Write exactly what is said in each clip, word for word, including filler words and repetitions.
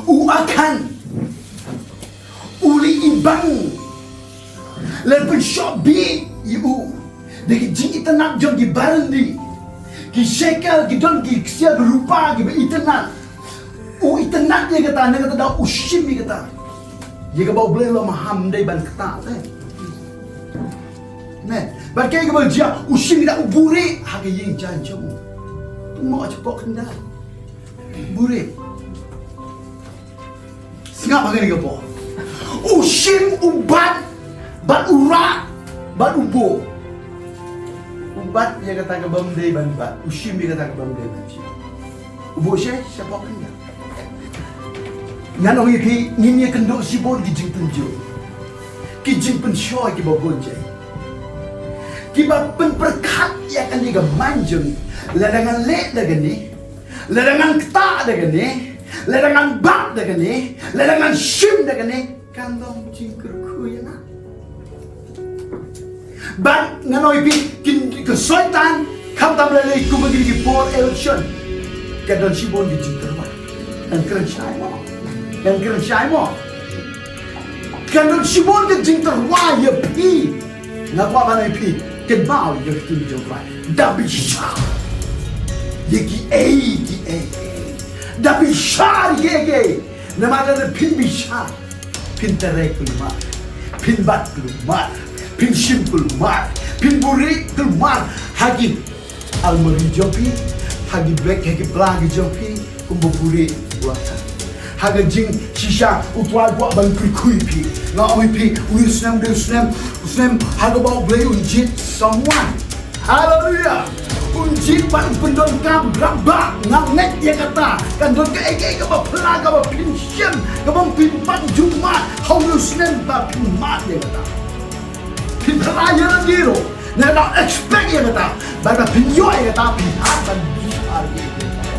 U Akhan u la ibang, la pynshoh bih ïa u da ki jingitynnat jong ki baroh, ki shekel, ki don ki ksiar rupa kiba itynnat. U itynnat ïa kata, na kata daw u shim ïa kata. Ïa kaba U Blei u la maham dei ban ktah te. Amen. Bad kaei kaba jia, u shim ïa kata, u buhrieh ha ka ïing jaiñ jong u. Pynmih shapoh khyndiat. Buhrieh. Sngap ha kane ka por. U shim, u bat, bad u rah, bad u buh. U bat ïa kata kabym dei ban bat, u shim ïa kata kabym dei ban shim. U buh shi shapoh khyndiat. Ngan ong ïa phi, ngin ïakynduh shibun ki jingpynjur, ki jingpynshoi kiba bun jait, kiba pynpyrkhat ïa kane ka main jong ngi. Lada ngan leh da kane, lada ngan ktah da kane, lada ngan bat da kane, lada ngan shim da kane, kan long jingkyrkhu ïa nga. Bad ngan ong ïa phi, kin, ka Soitan, khamtam lei lei kumba kine ki por election, ka don shibun ki jingtyrwa. Ngan kren shai mo. Ngan kren shai mo. Ka don shibun ki jingtyrwa ïa phi. Nga kwah ban ong ïa phi, kynmaw ïa ka ktien jong U Trai. Da bishar ïa kiei kiei. Da bishar ïa kiei kiei. Namar lada phin bishar, phin trei kulmar, phin bat kulmar, phin shim kulmar, phin buhrieh kulmar ha ki almari jong phi, ha ki bag, ha ki pla ki jong phi, kumba buhrieh u Akhan. Ha ka jingshisha U Trai u kwah ban kyrkhu ïa phi. Nga ong ïa phi, u ïa u snem, u ïa u snem, u snem ha kaba U Blei un jied someone. Haleluya. Un jied bad un pyndonkam, rabah, nga ngeit ïa kata. Kan don kaei kaei kaba pla kaba phin shim, kaba phin pat jummat ha u snem ba phin mad ïa kata. Phin pla ïa lade ruh. Nangta expect ïa kata. Bad ba phin ïoh ïa kata, phin hap ban bishar ïa kata.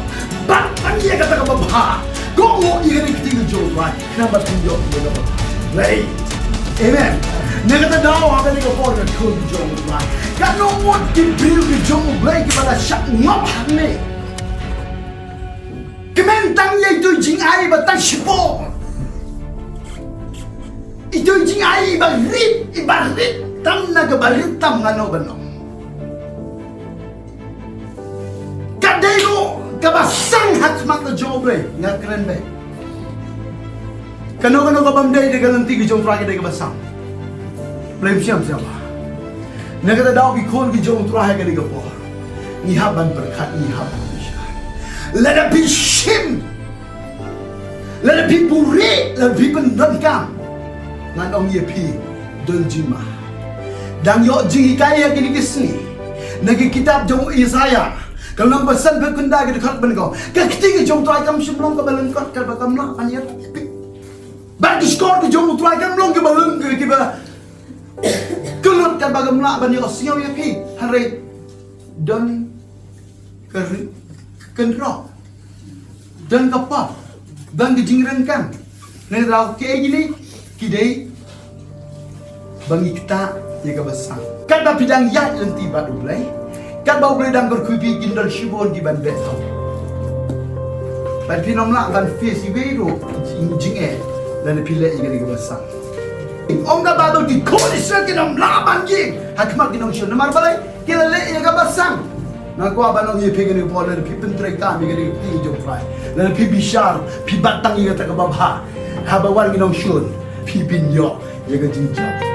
Bad ban ïa kata kaba bha. Kohnguh ïa kane ka ktien ka jong U Trai. Namar phin ïoh ïa kaba bha. Right. Amen. Na kata daw ha kane ka por, ka khun ka jong U Blei, katno ngut ki briew ki jong U Blei kiba la shah ngop hangne. Kmen tang ïa itu i jingai ba tang shipor. Itu i jingai iba rit, iba rit tam na kaba rit tam, ngano ba no. Ka dei ruh kaba sang ha khmat ka jong U Blei, nga kren beit. Kano kano kabym dei da ka lynti ka jong U Trai ka dei kaba sang. Blei, sngap sngap. Na kata daw ki khun ki jong U Trai ha kane ka por, ngi hap ban pyrkhat, ngi hap ban bishar. Lada phi shim, lada phi buhrieh, lada phi pyndonkam, ngan ong ïa phi, don jingma. Dang ïoh jinghikai ha kine ki sngi na ki kitab jong u Isaiah, ka lynnong ba san, phi kynda ki dkhot ba nyngkong. Ka ktien ka jong U Trai kam shym long kaba lyngkot, kaba kam lah ban ïa. Bad ki shkor ki jong U Trai kam long kiba lyngkot, kiba kyllut, kaba kam lah ban ïa sngew ïa phi. Hynrei don ka ri-, kynroh, don ka pop, don ka jingryngkang. Ngi rau kiei kine, ki dei ba ngi ktah ïa kaba sang. Katba phi dang ïaid lynti bad U Blei, katba U Blei dang kyrkhu ïa phi, kin don shibun kiban beh thaw. Bad phin ym lah ban face iwei ruh jing, jingeh lada phi leh ïa kane kaba sang. Ong ka Baibl, ki khun Israel kin ym lah ban ïeng ha khmat ki nongshun. Namar balei? Ki la leh ïa kaba sang. Nga kwah ban ong ïa phi kane ka por, lada phi pyntreikam ïa kane ka ktien jong U Trai, lada phi bishar, phi bat tang ïa kata kaba bha, haba wan ki nongshun, phi phin ïoh ïa ka jingjop.